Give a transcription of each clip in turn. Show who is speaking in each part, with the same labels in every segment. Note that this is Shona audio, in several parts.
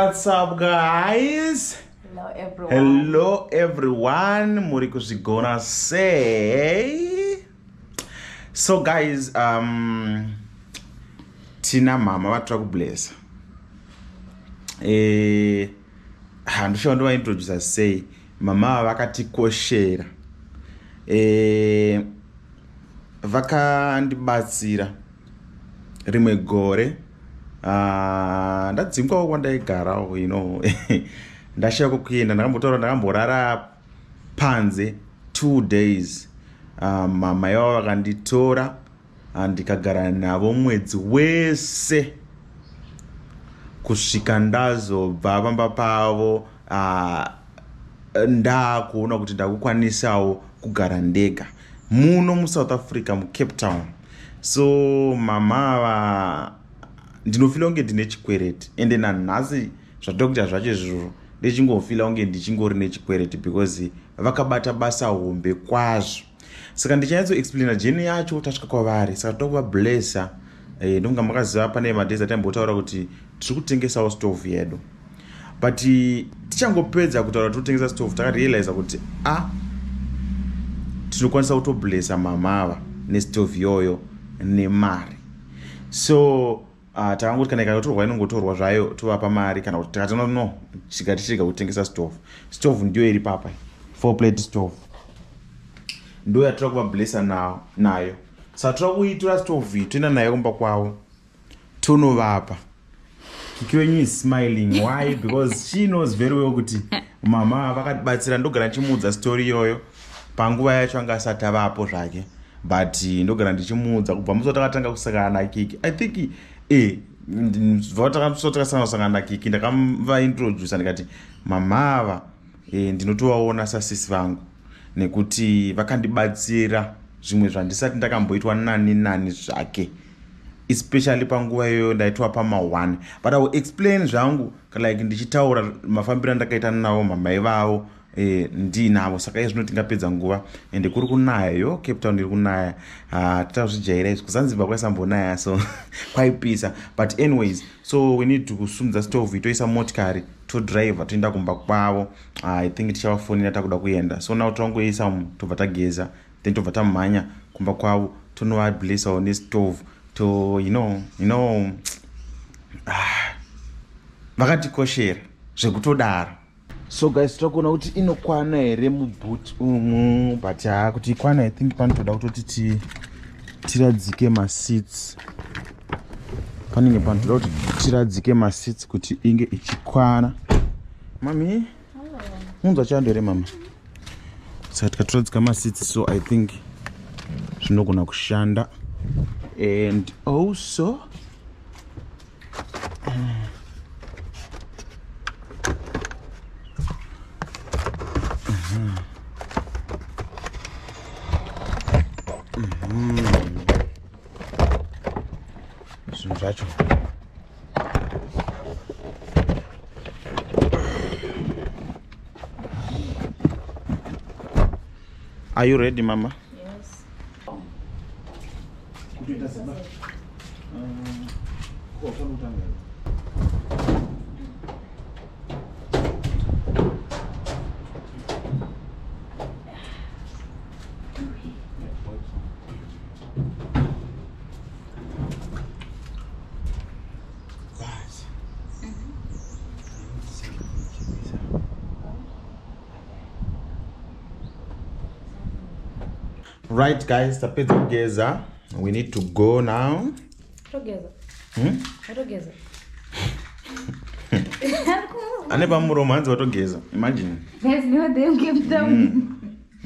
Speaker 1: What's up guys?
Speaker 2: Hello everyone.
Speaker 1: Hello everyone. Muri kuzvigona sei? So guys, tina mama vatira kublessa. Eh, handishuwa ndovaintroducer sei. Mama vakatikoshera. Eh, vakandibatsira rimwe gore. Ndadzingwawo kwandaigarawo, you know. Ndashaya kwekuenda, ndakambotaura ndakamborara panze 2 days. Mama ivavo vakanditora, ndikagara navo mwedzi wese kusvika ndazobva pamba pavo. Ndakuona kuti ndakukwanisawo kugara ndega muno muSouth Africa, muCape Town. So mama ava ndinofila kunge ndine chikwereti, ende nanhasi zvatokuita zvacho izvozvo ndichingofila kunge ndichingori nechikwereti because vakabata basa hombe kwazvo. Saka ndichanyatsoexplaina journey yacho tasvika kwavari. Saka toda kuvablessa. Ndonga makaziva pane madays ataimbotaura kuti tiri kutengesawo stove yedu, but tichangopedza kutaura tiri kutengesa stove, takarealiza kuti tinokwanisa kutoblessa mama ava nestove iyoyo nemari. So takangoti kana ikatotorwa inongotorwa zvayo, tovapa mari, kana kuti tikati no, tikati tichirega kutengesa stove. Stove ndiyo iri papa, 4 plate stove, ndo yatira kuvablessa nayo. Saka toda kuitora stove iyi, toenda nayo kumba kwavo, tonovapa. Kiki wenyu is smiling. Why? Because she knows very well kuti mama vakatibatsira. Ndogara ndichimuudza story iyoyo. Panguva yacho anga asati avapo zvake, but ndogara ndichimuudza kubva musi watakatanga kusangana naKiki. I think bva takasangana naKiki, ndakavaintroduca ndikati mama ava ndinotovaona sasisi vangu nekuti vakandibatsira zvimwe zvandisati ndakamboitwa nani nani zvake, especially panguva iyoyo ndaitwa pama1. But I will explain zvangu like ndichitaura mafambiro andakaita navo mama ivavo, ndiinavo. Saka iye zvino tingapedza nguva, ende kuri kunaya yo, Cape Town iri kunaya. Titazvijaira izvi, kuZanzibar kwaisambonaya, so kwaipisa. But anyways, so we need to kusumudza stove, toisa motikari, todriver, toenda kumba kwavo. I think tichavafonera takuda kuenda. So now tongoisa, tobva tageza, then tobva tamhanya kumba kwavo, tonovablessawo nestove to you know vakatikoshera zvekutodaro. So guys, tokuona kuti inokwana here muboot umu, but ha, kuti ikwana, I think panotoda kutoti tiradzike maseats. Panenge panotoda kuti tiradzike maseats kuti inge ichikwana. Mami, unzwa chando here mama? Saka tikatoradzika maseats, so I think zvinogona kushanda. And also zvinhu zvacho. Are you ready, mama?
Speaker 2: Yes.
Speaker 1: Kutoita seba. Ko fanotanga. Guys. Right guys, tapedza kugeza. We need to go now.
Speaker 2: Togeza. Togeza.
Speaker 1: Ane pamuromo, hanzi watogeza. Imagine.
Speaker 2: Guys, no, they came down.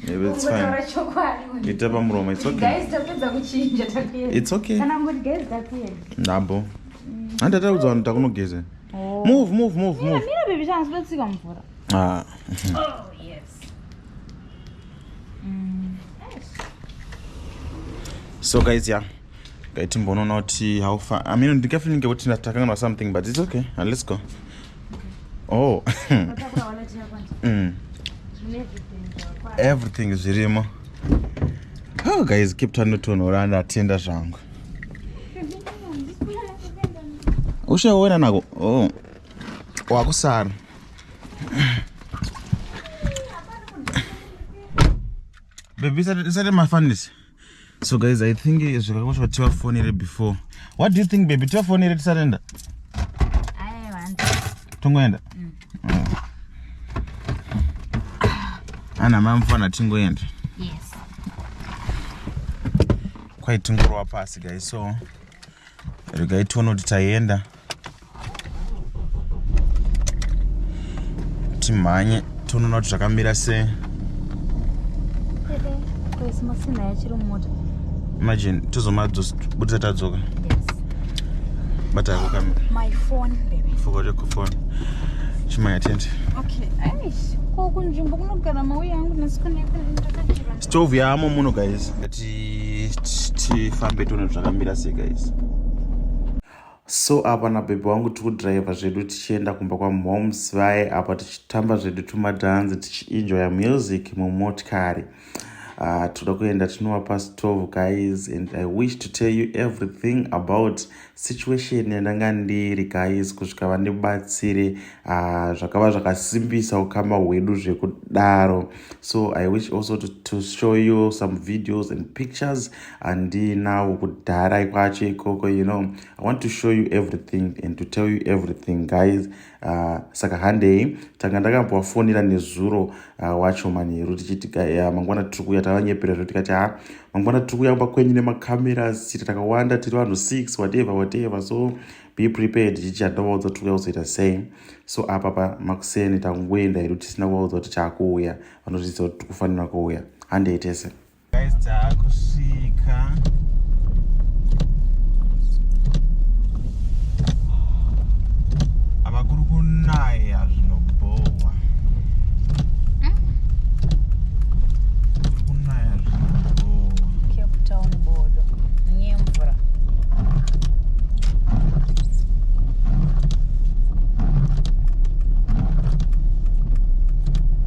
Speaker 1: Yeah, it's fine.
Speaker 2: Kungotaura chokwadi.
Speaker 1: Ita pamuromo, it's okay.
Speaker 2: Guys, tapedza kuchinja, takuenda.
Speaker 1: It's okay.
Speaker 2: Kana ngoti guys, takuenda.
Speaker 1: Ndabo. Handata kudza vanhu takunogeza.
Speaker 2: Oh.
Speaker 1: Move, move, move,
Speaker 2: Mira,
Speaker 1: move.
Speaker 2: mira baby, chance batsika mvura.
Speaker 1: Ah.
Speaker 2: Oh, yes. Nice.
Speaker 1: So guys, yeah. Ngaitimbonoona kuti how far. I mean, ndikafilinge kuti takanganwa something, but it's okay. Let's go. Oh.
Speaker 2: Watakura wallet yako nje. Zvine everything zvakwana.
Speaker 1: Everything zvirimo. Oh guys, Cape Town notonhora, ndatenda zvangu. Ushaona nako. Oh. Wakusara. Baby, isati mafanisi. So guys, I think zvakakosha kuti tivafonere before. What do you think, baby? Tivafonere tisatenda?
Speaker 2: Aiwa.
Speaker 1: Tongoenda? Ana mamufana tingoenda.
Speaker 2: Yes.
Speaker 1: Kwai tingorova pasi guys, so regai tione kuti taenda. Timhanye tonoona kuti zvakamira sei.
Speaker 2: Masina yachiri mumota.
Speaker 1: Imagine tozomadzobudisa tadzoka.
Speaker 2: Yes.
Speaker 1: Batako kamera.
Speaker 2: My phone, baby.
Speaker 1: Forgot your phone. Chimanya tende.
Speaker 2: Okay. Aish, ko kunzvimbo kunogara mauya angu nhasi kune ndakachira.
Speaker 1: Stove yaamo muno guys. Ngati tifambe tione kuti zvakamira sei guys. So apa nabhebhi wangu tiri kudhiraivha zvedu tichienda kumba kwamoms vaye, apa tichitamba zvedu tumadhanzi tichienjoya music mumotikari. Toda kuenda tinovapa stove guys, and I wish to tell you everything about situation yandanga ndiri guys, kusvika vandibatsire. Zvakava zvakasimbisa ukama hwedu zvekudaro. So I wish also to show you some videos and pictures andinawo kudhara kwacho ikoko. I want to show you everything and to tell you everything guys. Saka handei. Tanga ndakambovafonera nezuro wacho manheru tichiti mangwana tiri kuuya. Tavanyepera zvo tikati ha, mangwana tiri kuuya kumba kwenyu nemacameras, tiri takawanda, tiri vanhu 6, whatever whatever, so be prepared. Chichi handinovaudza tiri kuuya kuzoita sei. So apa pamakuseni tangoenda hedu tisina kuvaudza kuti taakuuya. Vanotiziva kuti tiri kufanira kuuya. Handei tese guys, taakusvika. Apa kuri kunaya zvinobhowa, kuri kunaya zvinobhowa.
Speaker 2: Cape Town bodo. Nyemvura.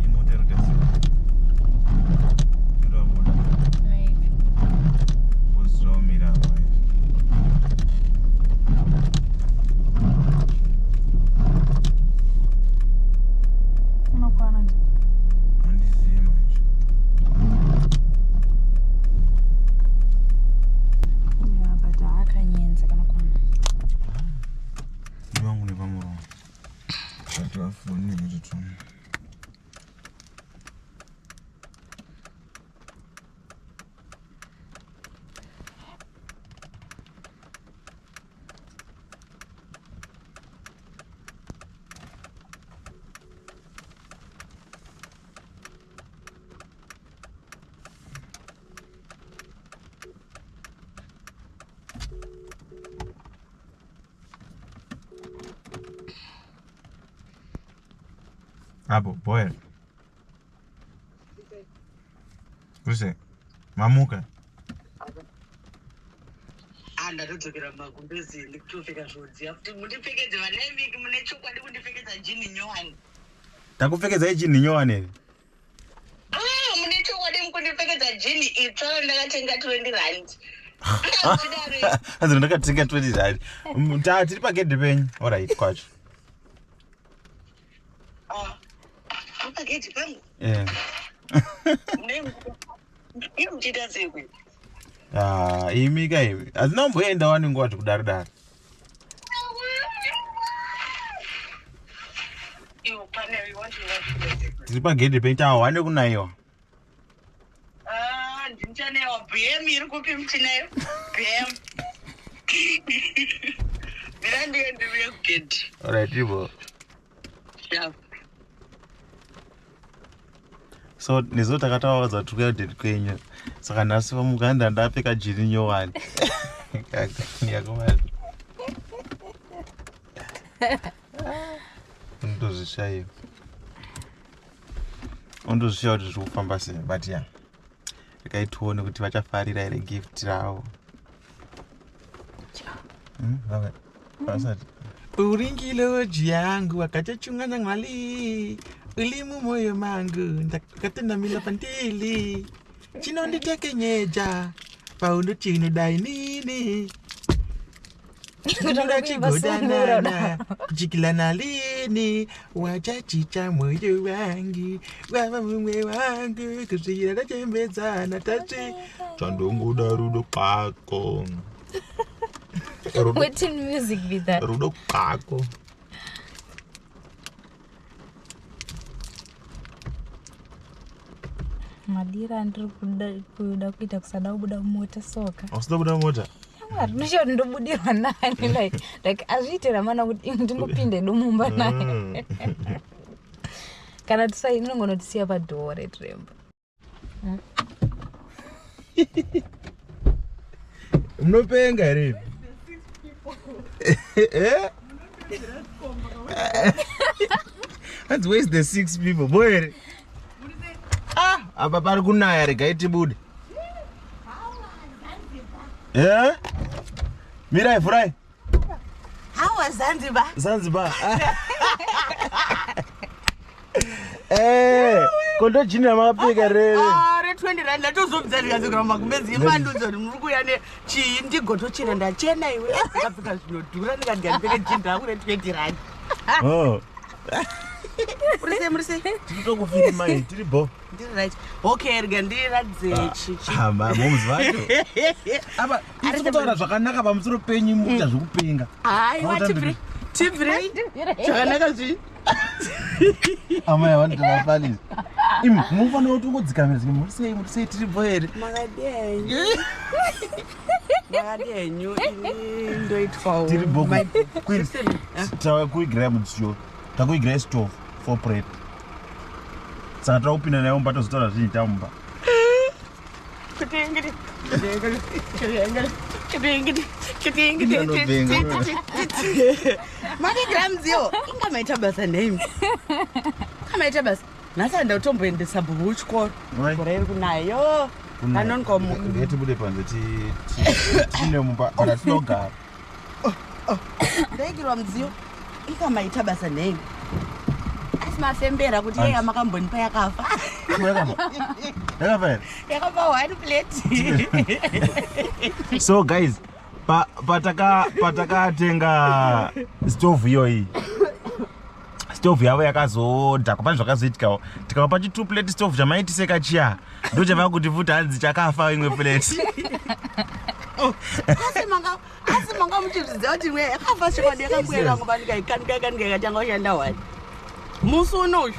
Speaker 1: Imota iri kuita sei? Inobuda?
Speaker 2: Maybe.
Speaker 1: Kuzomira apa izvi.
Speaker 2: Unokwana ndi.
Speaker 1: Handizivi manje.
Speaker 2: Yeah, but akanyenza kanokwana.
Speaker 1: Ndivangu nepamuromo ativafonere kuti tione. Apo boy, kuse mamuka?
Speaker 3: Ah, ndatodzokera mumagumbezi, ndikutopfeka zvodziya kuti mundipfekedze. Vanaimiki, mune chokwadi kundipfekedza jini nyowani?
Speaker 1: Takupfekedzai jini nyowani here?
Speaker 3: Ah, mune chokwadi mukundipfekedza jini itsva randakatenga 20 rand? Chidaro.
Speaker 1: Anzi ndakatenga 20 rand. Ta tiri pagedhi penyu, alright kwacho.
Speaker 3: Pagedhi pangu?
Speaker 1: Eh.
Speaker 3: Iyo muchiita sekwe?
Speaker 1: Ah, imi ka imi hazina kumboenda wani nguva zvekudaro daro.
Speaker 3: Iwo pane iwacho.
Speaker 1: Tiri pagedhi penyu, tahwane kunayiwa.
Speaker 3: Ah, ndinchanewa BM iri kupi? Muchinayo BM? Mira, ndiye ndiuye kugedhi.
Speaker 1: Alright, ivo.
Speaker 3: Yeah.
Speaker 1: So nezo takatawaudza kuti tiri kuya kudhedhi kwenyu, saka nhasi vamuganda ndapfeka jini nyowani yakomana. Unotozvishayiwa, unotozvishayiwa kuti zviri kufamba sei, but yeah, regai tione kuti vachafarira here gift ravo. Vasati
Speaker 4: Uringiloji yangu wakachachungana mwali uli mumoyo mangu ndakatendamila pandili chinonditekenyeja paundo chinodai nini.
Speaker 2: Kutanga kuimba sungura
Speaker 4: Chigodanana, kuchikilana lini wachachicha moyo wangu wava mumwe wangu kusvikira tachembedzana tachi chandongoda rudo kwako. Rudo-
Speaker 2: Wetin music be that?
Speaker 4: Rudo kwako.
Speaker 2: Madira andiri kuda kuita kusada kubuda mumota soka.
Speaker 4: Ausida kubuda mumota?
Speaker 2: Shamwari, unoshaura kuti ndobudirwa nani? Like azviite ramana kuti ndingopinde domumba naye. Kana tisai inongonotisiya padhoo retiremba.
Speaker 4: Munopenga here? Eh? That's where's the six people boy here? Ah, apa pari kunaya, regai tibude. Eh? Mirai, furai.
Speaker 3: Hawa Zanzibar.
Speaker 4: Zanzibar. Eh, kondo jini ramakapfeka rere.
Speaker 3: Ah, re20 rand ndatozobvisa ndikadzokera mumagumbezi imandudzo kuti muri kuuya nechii ndigotochena ndachena iwe ndakapfeka zvinodhura ndikati ngandipfeke jini rangu re20 rand.
Speaker 4: Oh.
Speaker 3: Muri sei, muri sei?
Speaker 4: Tiri tokufirima iyi, tiri bo.
Speaker 3: Ndiri right. Okay, rega ndiratidze chichi.
Speaker 4: Ah, moms vacho. Apa isi kutaura zvakanaka pamusoro penyu mukuita zvekupenga.
Speaker 3: Haiwa, tibvirei, tibvirei. Zvakanaka zvii?
Speaker 4: Amai vanoti imi munofanira kuti ungodzikamira zve muri sei, muri sei, tiri bo here?
Speaker 3: Makadii henyu? Makadii henyu? Ini ndoitwawo.
Speaker 4: Tiri bo. Queen.
Speaker 3: System.
Speaker 4: Takuigirai mudziyo, takuigirai stove for bread. Saka takupinda nayo mumba tozotaura zvinhu tamumba.
Speaker 3: Kutingiti, kutingiti, kutingiti, kutingiti,
Speaker 4: Anopenga.
Speaker 3: kutingiti. Makigira mudziyo, inga maita basa nemi. Inga maita basa. Nhasi handautomboendesa bhubu kuchikoro.
Speaker 4: Right.
Speaker 3: Mvura iri kunayo. Anongomuka.
Speaker 4: Ngatibude panze tipinde mumba kana tinogara.
Speaker 3: Ndaigirwa mudziyo. Inga maita basa nemi. Asi mafembera kuti yeye makambonipa yakafa.
Speaker 4: Yakafa here?
Speaker 3: Yakafa one plate.
Speaker 4: So guys, patakatenga stove iyoyi, stove yavo yakazodhakwa. Pane zvakazoitikawo, tikavapa chi two plate stove chamaitiseka chiya, ndo chavava kuti futi hanzi chakafa imwe plate.
Speaker 3: Asi manga muchizviziva kuti imwe yakafa chokwadi yakanguya ikangova ndikaikanika ikanika ikatanga kushanda one musi unoyu.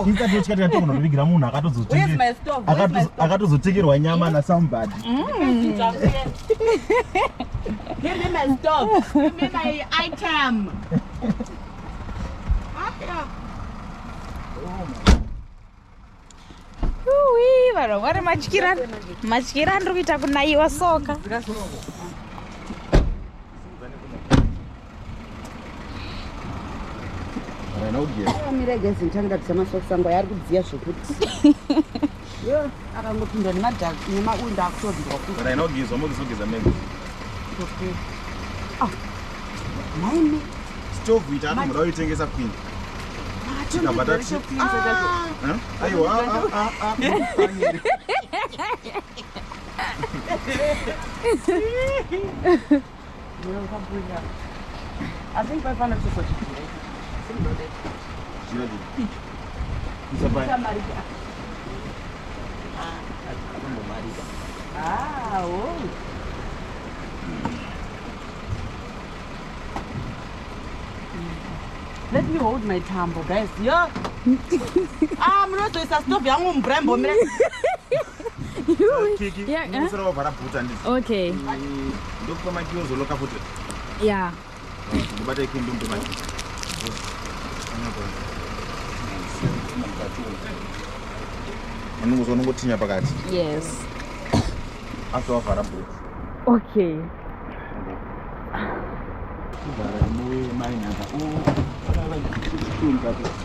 Speaker 4: Isatotya tikatogona kuvigira munhu.
Speaker 3: Where's my stove? Where's my stove?
Speaker 4: Akatozotengerwa nyama nasomebody.
Speaker 3: Give me my stove. Give me my item. Ah,
Speaker 2: Uwi, vanhu vari matyira matyira andiri kuita kunayiwa soka.
Speaker 3: Mira guys, ndichange masokisi angu ari kudziya zvekuti yo akangopindwa nemaunda akutodzwa.
Speaker 1: Rainogizwa, mogizogeza mega.
Speaker 3: Naimi.
Speaker 1: Stove ita anoda kuitengesa, queen. Tikabva tati- Eh? Aiwa, ah, ah, ah, ah.
Speaker 3: I think paifana kusochijira.
Speaker 1: Jira, jira. Isa pai.
Speaker 3: Ah, oh. Let me hold my tambo, guys. Yeah. Ah, munozoisa stove yangu mumvura imbomira.
Speaker 1: Kiki,
Speaker 2: Yeah, eh?
Speaker 1: unosara wavhara bhuta handiti?
Speaker 2: Okay.
Speaker 1: Ndokupa maki wozoloka futi.
Speaker 2: Yeah.
Speaker 1: Ndobata ikei, ndomupe maki. Unongoziva unongotinya pakati.
Speaker 2: Yes.
Speaker 1: After wavhara bhuta.
Speaker 2: Okay.
Speaker 1: Vhara mainhaka.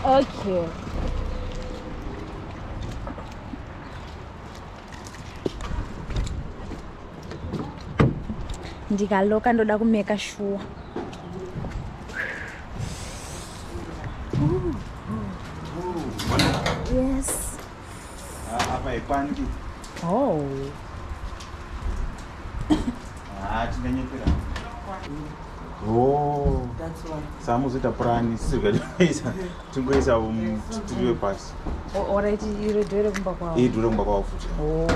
Speaker 2: Okay. Ndikaloka ndoda kumeka sure. Yes.
Speaker 1: Apa ipandi.
Speaker 2: Oh.
Speaker 1: Ah, tinganyepera. Oh.
Speaker 3: That's why.
Speaker 1: Samuzoita purani sisirikaisa tingoisa tiriwe pasi.
Speaker 2: Alright, iro dhure kumba kwavo.
Speaker 1: Idhure kumba kwavo futi.
Speaker 2: Oh.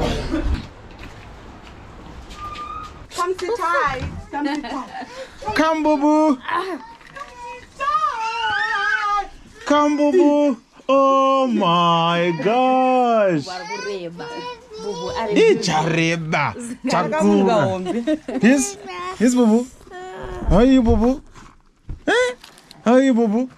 Speaker 3: Come sit high. Come sit high.
Speaker 1: Come bubu. Come bubu. Oh my gosh.
Speaker 2: Vari kureba. Bubu ari
Speaker 1: Ichareba.
Speaker 3: Akamuka
Speaker 1: Chakura.
Speaker 3: hombe.
Speaker 1: Yes. Yes bubu. How are you bubu? Eh? How are you bubu?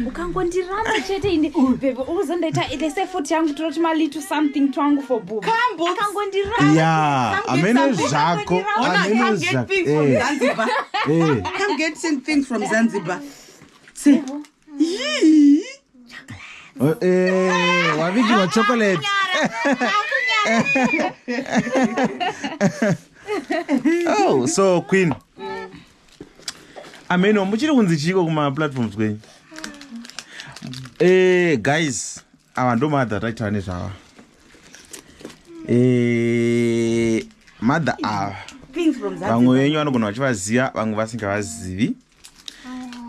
Speaker 2: Ukangondiramba chete inde bebe uzondaita lese futi yangu toroti malitu something twangu for bubu.
Speaker 3: Come, Boots.
Speaker 2: Ukangondiramba.
Speaker 1: Yeah,
Speaker 3: Come get
Speaker 1: amene
Speaker 3: something.
Speaker 1: zvako.
Speaker 3: Ona,
Speaker 1: Amene
Speaker 3: come get
Speaker 1: zvako.
Speaker 3: things from
Speaker 1: Eh,
Speaker 3: Zanzibar.
Speaker 1: eh.
Speaker 3: Come get some things from Zanzibar. See. Yee.
Speaker 1: Oh, eh, wavigirwa chocolate. Oh, so queen. Ameno muchiri kunzi chiiko kumaplatforms kwenyu? Eh, guys, ava ndo mother taitaura nezvava. Eh, mother ava.
Speaker 3: Things from
Speaker 1: Vamwe
Speaker 3: Zanzibar.
Speaker 1: venyu vanogona vachivaziva, vamwe vasingavazivi.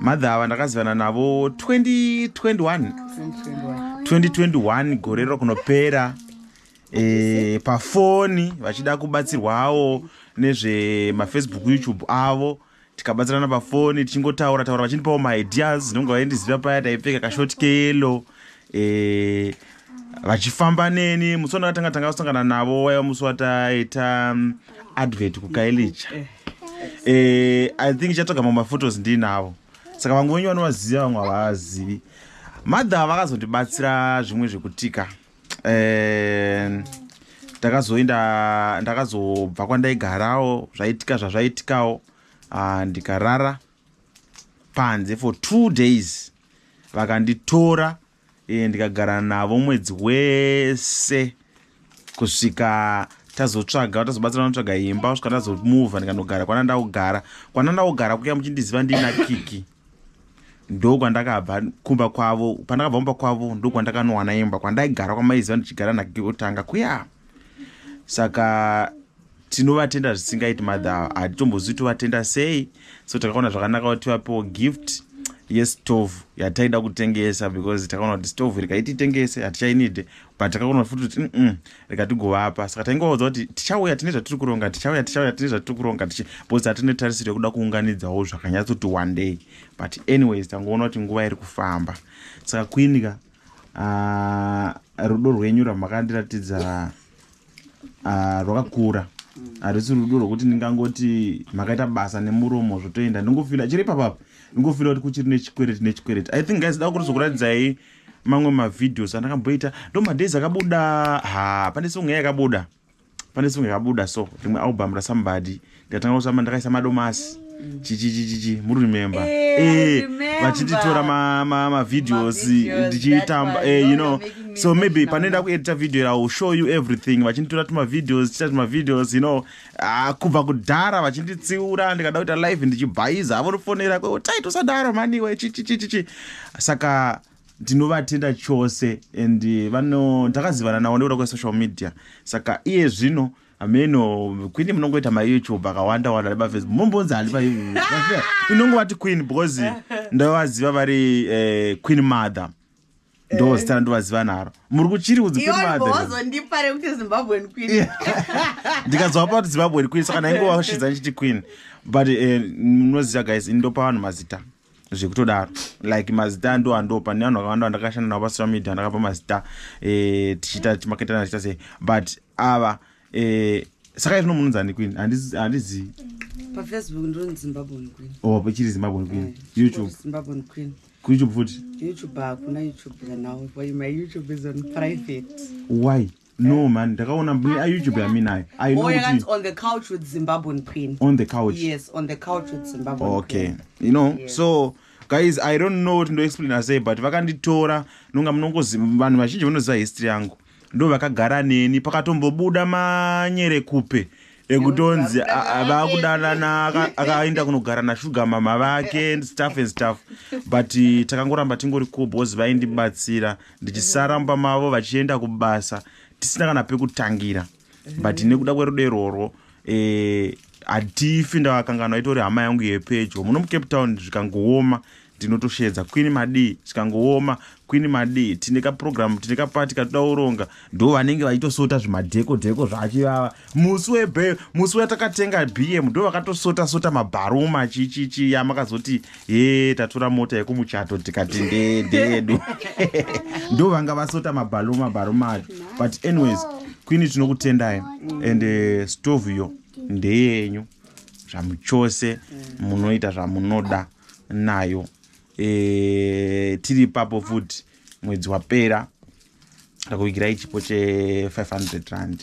Speaker 1: Mother ava ndakazivana navo 2021. 2021 gore riro kunopera pafoni vachida kubatsirwawo nezvemafacebook youtube avo tikabatsirana pafoni tichingotaura taura vachindipawo maideas ndinonga vaindiziva paya taipfeka kashoti keyelo vachifamba neni musi wandakatanga tanga kusangana navo waiva musi wataita advert kukailicha I think chatsvaga mamwe maphotos ndiinavo saka vamwe venyu vanovaziva vamwe havavazivi. Madha vakazondibatsira zvimwe zvekutika. Ndakazoenda ndakazobva kwandaigarawo zvaitika zvazvaitikawo. Ah, ndikarara panze for 2 days vakanditora ndikagara navo mwedzi wese kusvika tazotsvaga tazobatsirana kutsvaga imba kusvika tazomuvha ndikanogara kwanandakugara kwanandakugara kuya muchindiziva ndiina Kiki ndokwandakabva kumba kwavo pandakabva kumba kwavo ndokwandakanowana imba kwandaigara kwamaiziva ndichigara naKiki kutanga kuya. Saka tinovatenda zvisingaiti madha, hatitombozivi tovatenda sei. So takaona zvakanaka kuti tivapewo gift yestove yataida kutengesa because takaona kuti stove rikaiti tengese hatichainide, but takaona futi kuti rikatigovapa. Saka taingovaudza kuti tichauya tine zvatiri kuronga, tichauya, tichauya tine zvatiri kuronga because hatine tarisiro yekuda kuunganidzawo zvakanyatsoti one day. But anyways, tangoona kuti nguva iri kufamba. Saka queen ka, rudo rwenyu rwamakandiratidza rwakakura. Harisi rudo rwokuti ndingangoti makaita basa nemuromo zvotoenda. Ndingofila chiri ipapapa, ndingofila kuti kuchiri nechikwereti nechikwereti. I think guys, da kutozokuratidzai mamwe mavideos andakamboita. Ndo madays akabuda ha pane song yakabuda, pane song yakabuda, so rimwe album rasomebody ndikatanga kusamba ndakaisa madomasi chichichichichi muri remember?
Speaker 2: Eh, I remember.
Speaker 1: Vachititora mavideos
Speaker 2: Ma-videos,
Speaker 1: ndichitamba
Speaker 2: that one.
Speaker 1: you
Speaker 2: No,
Speaker 1: know
Speaker 2: you're making me
Speaker 1: so maybe
Speaker 2: emotional
Speaker 1: panoenda
Speaker 2: now.
Speaker 1: kuedita video I will show you everything. Vachinditora tumavideos tiita tumavideos, kubva kudhara vachinditsiura ndikada kuita live ndichibhaiza vonofonera kwetai usadaro maniwe chichichichichi. Saka ndinovatenda chose and vano ndakazivana navo nekuda kwesocial media. Saka iye zvino ameno queen munongoita mayoutube akawanda wanda nepafacebook mumbonzi handi pa inongovati queen because ndavaziva vari queen mother, ndo zita randovaziva naro. Muri kuchiri kunzi queen
Speaker 3: Iwe
Speaker 1: mother?
Speaker 3: wazondipa rekuti Zimbabwean queen.
Speaker 1: Ndikazovapa kuti Zimbabwean queen, saka ndaingovashidza ndichiti queen. But munoziva guys, indopa vanhu mazita zvekutodaro, like mazita ndo andopa nevanhu vakawanda vandakashanda navo pasocial media. Ndakapa mazita tichiita timaketana tichiita sei, but ava saka izvino munonzani queen? Handizivi.
Speaker 3: Pafacebook ndinonzi Zimbabwean queen.
Speaker 1: Oh, ichiri Zimbabwean queen. YouTube?
Speaker 3: Zimbabwean queen.
Speaker 1: Kuyoutube futi?
Speaker 3: YouTube hakuna YouTube now. My YouTube is on private.
Speaker 1: Why no man, ndakaona youtube yaminayo. I know
Speaker 3: Oh,
Speaker 1: kuti
Speaker 3: on the couch with Zimbabwean queen.
Speaker 1: On the couch.
Speaker 3: Yes, on the couch with Zimbabwean
Speaker 1: Okay.
Speaker 3: queen.
Speaker 1: So guys, I don't know kuti ndoexplaina sei, but vakanditora nonga munongozi vanhu vazhinji vanoziva history yangu ndo vakagara neni pakatombobuda manyerekupe ekutonzi vakudanana akaenda kunogara nashuga mama vake and stuff and stuff, but takangoramba tingori cool because vaindibatsira ndichisara mumba mavo vachienda kubasa tisina kana pekutangira. But nekuda kwerudo irworwo Hatifi ndavakanganwa, itori hama yangu yepedyo muno muCape Town. Zvikangooma ndinotoshedza Queen madii, zvikangooma Queen madii, tine kaprogram, tine kapati katoda kuronga, ndo vanenge vachitosota zvimadheko dheko zvacho ivava. Musi webe, musi watakatenga BM, ndo vakatosota sota mabharuma chichichi yamakazoti ye tatora mota yekumuchato tikati ndeyedu, ndo vanga vasota mabharuma bharuma acho. But anyways, Queen, tinokutendai and stove iyo ndeyenyu zvamuchose, munoita zvamunoda nayo. Tiri ipapo futi, mwedzi wapera takuvigirai chipo che500 rand.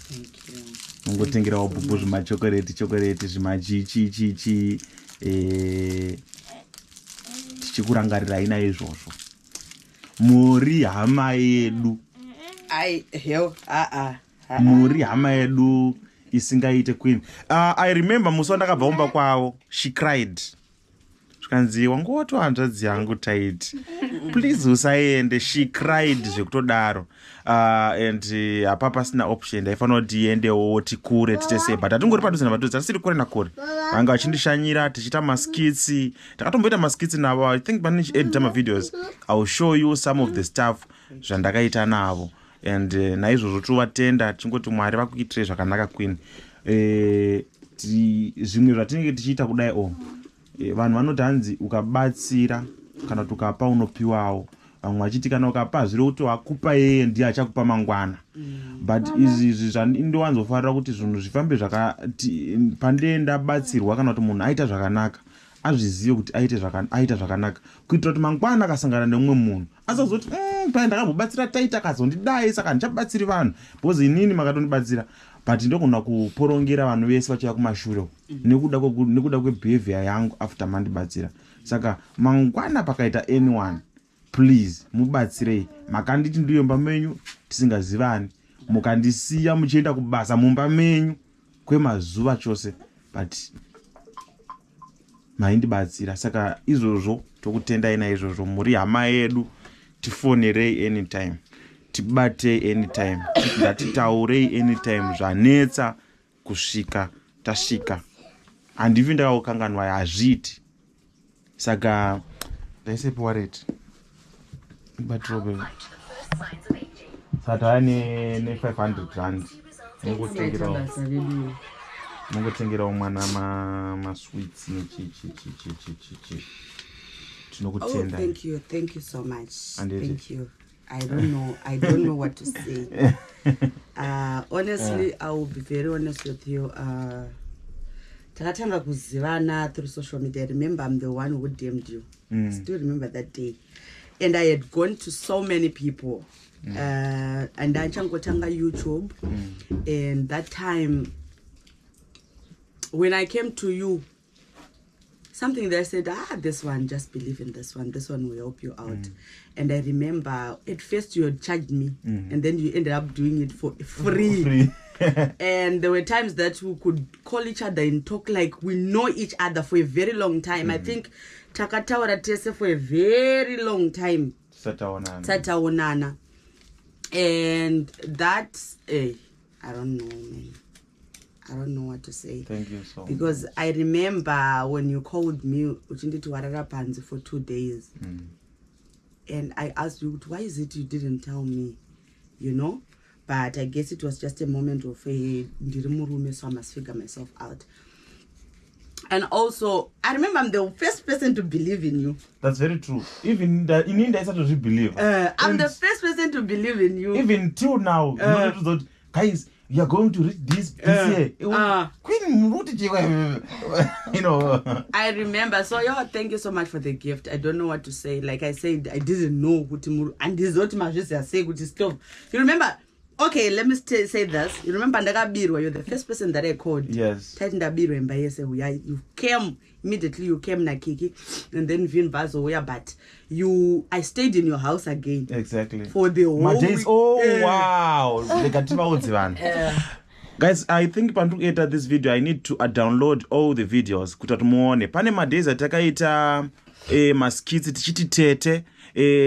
Speaker 3: Thank you.
Speaker 1: Mungotengerawo bhubhu zvimachokoreti chokoreti, zvimachichichichi, tichikurangarirai naizvozvo. Muri hama yedu.
Speaker 3: Ai, hell, aa.
Speaker 1: Muri hama yedu isingaite, Queen. I remember musi wandakabva kumba kwavo, she cried, zvikanzi, "Wangoti hanzvadzi yangu taiti please usaende." She cried zvekutodaro. And hapa pasina option, ndaifanira kuti iendewo tikure titese, but hatingori padhuze napadhuze, tasiri kure nakure. Vanga vachindishanyira tichiita maskits, takatomboita maskits navo. I think pane chiedita mavideos, I will show you some of the stuff zvandakaita navo. And naizvozvo tovatenda tichingoti Mwari vakuitirei zvakanaka, Queen. Zvimwe zvatinenge tichiita kudai o, vanhu vanoti hanzi ukabatsira kana kuti ukapa unopiwawo. Vamwe vachiti kana ukapa zviri kuti wakupa yeye ndiye achakupa mangwana. But izvi zvandowanzofarira kuti zvinhu zvifambe zvakati pandee ndabatsirwa kana kuti munhu aita zvakanaka, azvizive kuti aita zvakanaka, kuitira kuti mangwana akasangana nemumwe munhu asazoti, pai ndakambobatsira taita akazondidai, saka handichabatsiri vanhu," because inini makatondibatsira, but ndogona kuporongera vanhu vese vachiuya kumashure nekuda kwebehavior yangu after mandibatsira. Saka mangwana pakaita anyone, please mubatsirei. Makanditi ndiyo mumba menyu tisingazivani, mukandisiya muchienda kubasa mumba menyu kwemazuva chose, but maindibatsira. Saka izvozvo tokutendai naizvozvo. Muri hama yedu, tifonerei anytime, tibatei anytime, ngatitaurei anytime zvanetsa kusvika tasvika. Handivi ndakakukanganwai, hazviiti. Saka ndaisepi wallet batrobe. Saka tava ne500 rand, mungotengerawo
Speaker 3: Basa vedu.
Speaker 1: Mungotengerawo mwana masweets nechichichichichichi.
Speaker 3: Oh,
Speaker 1: Tinokutenda.
Speaker 3: thank you. Thank you so much.
Speaker 1: Anditi.
Speaker 3: Thank you. I don't know. I don't know what to say. Honestly, I will be very honest with you. Takatanga kuzivana through social media. I remember I'm the one who DM'd you. Still remember that day. And I had gone to so many people. And achangotanga YouTube. And that time, when I came to you, something that said, "Ah, this one, just believe in this one. This one will help you out." And I remember at first you had charged me, and then you ended up doing it for free.
Speaker 1: Free.
Speaker 3: And there were times that we could call each other and talk like we know each other for a very long time. I think takataura tese for a very long time
Speaker 1: Tisataonana.
Speaker 3: Tataonana. And that, I don't know, man. I don't know what to say.
Speaker 1: Thank you so
Speaker 3: Because
Speaker 1: much.
Speaker 3: I remember when you called me uchinditi warara panze for 2 days and I asked you, "Why is it you didn't tell me?" But I guess it was just a moment of a ndiri murume, so I must figure myself out. And also I remember I'm the first person to believe in you.
Speaker 1: That's very true. Even inini ndaisatozvibelieve.
Speaker 3: I'm the first person to believe in you.
Speaker 1: Even till now unotoudza kuti, "Guys, you are going to reach this year." Queen, muruti chikwa.
Speaker 3: I remember. So, yo, thank you so much for the gift. I don't know what to say. Like I said, I didn't know kuti andizoti mazviziva sei kuti stove. You remember? Okay, let me say this. You remember ndakabirwa? You're the first person that I called.
Speaker 1: Yes.
Speaker 3: Taiti ndabirwa imba yese uya. You came immediately. You came naKiki, and then Vin Vazo uya. But you, I stayed in your house again for the whole
Speaker 1: Madays.
Speaker 3: week.
Speaker 1: Oh wow, rega tivaudze vanhu. Guys, I think pandiri kuedita this video, I need to download all the videos kuti muone pane madays atakaita. Maskits tichiti tete,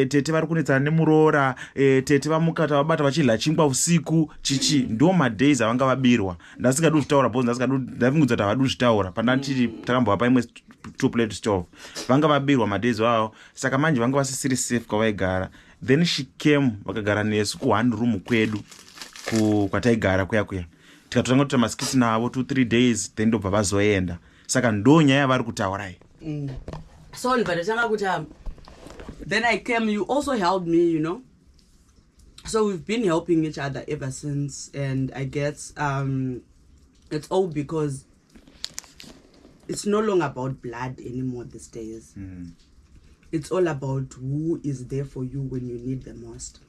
Speaker 1: tete vari kunetsana nemuroora, tete vamuka tavabata vachidya chingwa usiku chichi. Ndo madays avanga vabirwa. Ndasingadi kuzvitaura because ndasingadi, ndavingudza kuti havadi kuzvitaura. Pandachiti takambovapa imwe two plate stove, vanga vabirwa madays avo. Saka manje vanga vasisiri safe kwavaigara. Then she came, vakagara nesu kuone room kwedu kwataigara kuya kuya. Tikatotanga kuita maskits navo 2 3 days, then ndobva vazoenda. Saka ndo nyaya yavari kutaurai.
Speaker 3: So ndikatotanga kuti then I came, you also helped me. So we've been helping each other ever since, and I guess it's all because it's no longer about blood anymore these days. It's all about who is there for you when you need the most,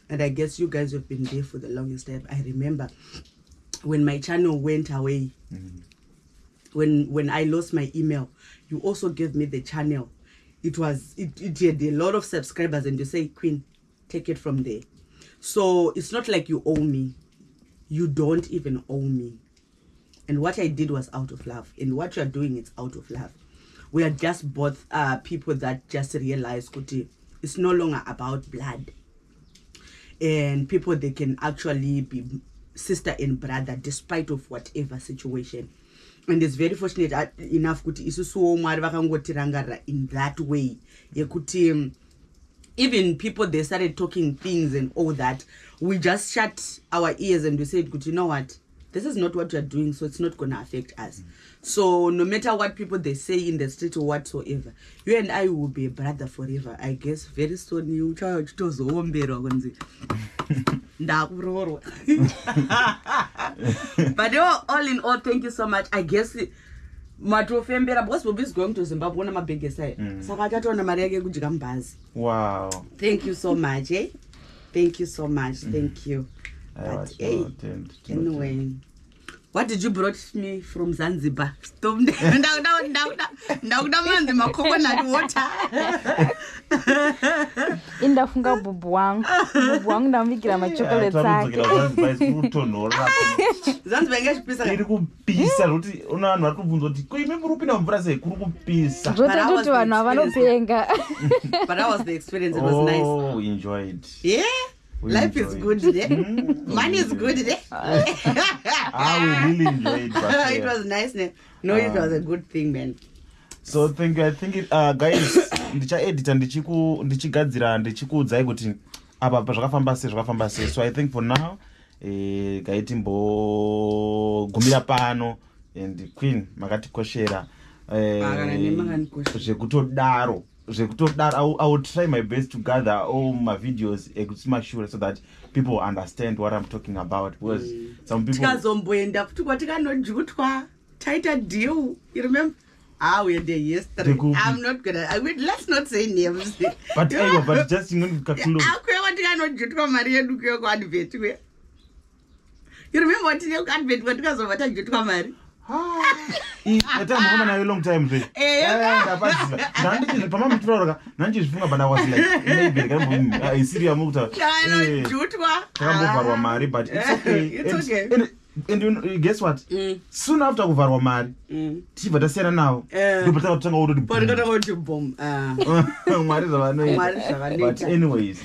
Speaker 3: and I guess you guys have been there for the longest time. I remember when my channel went away, when I lost my email, you also gave me the channel. It had a lot of subscribers, and you say, "Queen, take it from there." So it's not like you owe me. You don't even owe me. And what I did was out of love, and what you're doing is out of love. We are just both people that just realize kuti it's no longer about blood, and people, they can actually be sister and brother despite of whatever situation. And it's very fortunate enough kuti isusuwo Mwari vakangotirangarira in that way yekuti even people, they started talking things and all that, we just shut our ears and we said kuti, "You know what? This is not what you're doing, so it's not gonna affect us." So no matter what people they say in the street or whatsoever, you and I will be a brother forever. I guess very soon you uchauya uchitozoomberwa kunzi ndakuroorwa. But all in all, thank you so much. I guess matofembera because Bobi is going to Zimbabwe ona mabhegesi aya. Saka achatoona mari yake yekudya mubhazi. Thank you so much, eh? Thank you so much. Thank you.
Speaker 1: Aiwa,
Speaker 3: But, hey,
Speaker 1: tinotenda.
Speaker 3: anyway, what did you brought me from Zanzibar? Stop. Ndakuda manzi macoconut water.
Speaker 2: Indafunga bhubhu wangu, bhubhu wangu ndamuvigira machocolates ake.
Speaker 1: Takudzokera Zanzibar, isi kutonhora.
Speaker 3: Zanzibar ingachipisa.
Speaker 1: Iri kupisa zvokuti una vanhu vari kubvunza kuti, "Ko imi muri kupinda mumvura sei?" Kuri kupisa.
Speaker 2: Zvotototi vanhu havanopenga.
Speaker 3: But that was the experience. It was nice.
Speaker 1: Oh, we enjoyed.
Speaker 3: Yeah.
Speaker 1: We
Speaker 3: Life is
Speaker 1: enjoyed.
Speaker 3: good there. Money is good there.
Speaker 1: Ah, we really enjoyed, but,
Speaker 3: It
Speaker 1: yeah.
Speaker 3: was nice, ne? No, it was a good thing, man.
Speaker 1: So thank you. I think guys, ndichaedita, ndichigadzira, ndichikuudzai kuti apa pa zvakafamba sei, zvakafamba sei. So I think for now, gaitimbogumira pano. And Queen, makatikoshera.
Speaker 3: Ah, kana nemakandikoshera.
Speaker 1: Zvekutodaro, zvekutodaro. I will try my best to gather all my videos ekumashure so that people understand what I'm talking about, because some people
Speaker 3: Tikazomboenda futi kwatikanodyutwa taita deal, you remember? Ah, we had a history.
Speaker 1: Ndekupi?
Speaker 3: I'm not gonna, I mean, let's not say names.
Speaker 1: But aiwa, but just kakulo.
Speaker 3: Akwewa tikanodyutwa mari yedu kuyo kuadvert kuya. You remember what tine kuadvert kwatikazobva tadyutwa mari?
Speaker 1: Yatambofamba nayo long time zve.
Speaker 3: Eh.
Speaker 1: Ndapaziva pamamutauraka ndandichizvifunga, but I was like, maybe isiri yamukutaura.
Speaker 3: Takanodyutwa.
Speaker 1: Takambovharwa mari, but it's okay.
Speaker 3: It's
Speaker 1: And,
Speaker 3: okay.
Speaker 1: and you know, guess what? Soon after kuvharwa mari, tichibva tasiyana navo, ndobva takatanga kutoti
Speaker 3: Patikatanga kuti bom. Ah.
Speaker 1: Mwari zvavanoita.
Speaker 3: Mwari zvavanoita.
Speaker 1: But anyways,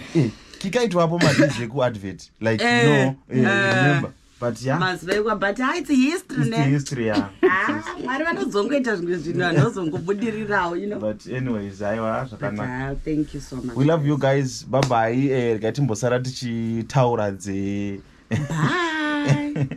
Speaker 1: kikaitwapo madays ekuadvert, like,
Speaker 3: Eh,
Speaker 1: no, remember, but yeah.
Speaker 3: Mazuva ekwa, but ah, it's history.
Speaker 1: It's the
Speaker 3: Ne
Speaker 1: history, yeah.
Speaker 3: Ah, Mwari vanozongoita zvimwe zvinhu vanozongobudirirawo.
Speaker 1: But anyways, aiwa,
Speaker 3: But,
Speaker 1: zvakanaka.
Speaker 3: ah, thank you so much.
Speaker 1: We love you guys. Bye bye. Regai timbosara tichitaura dze
Speaker 3: Bye.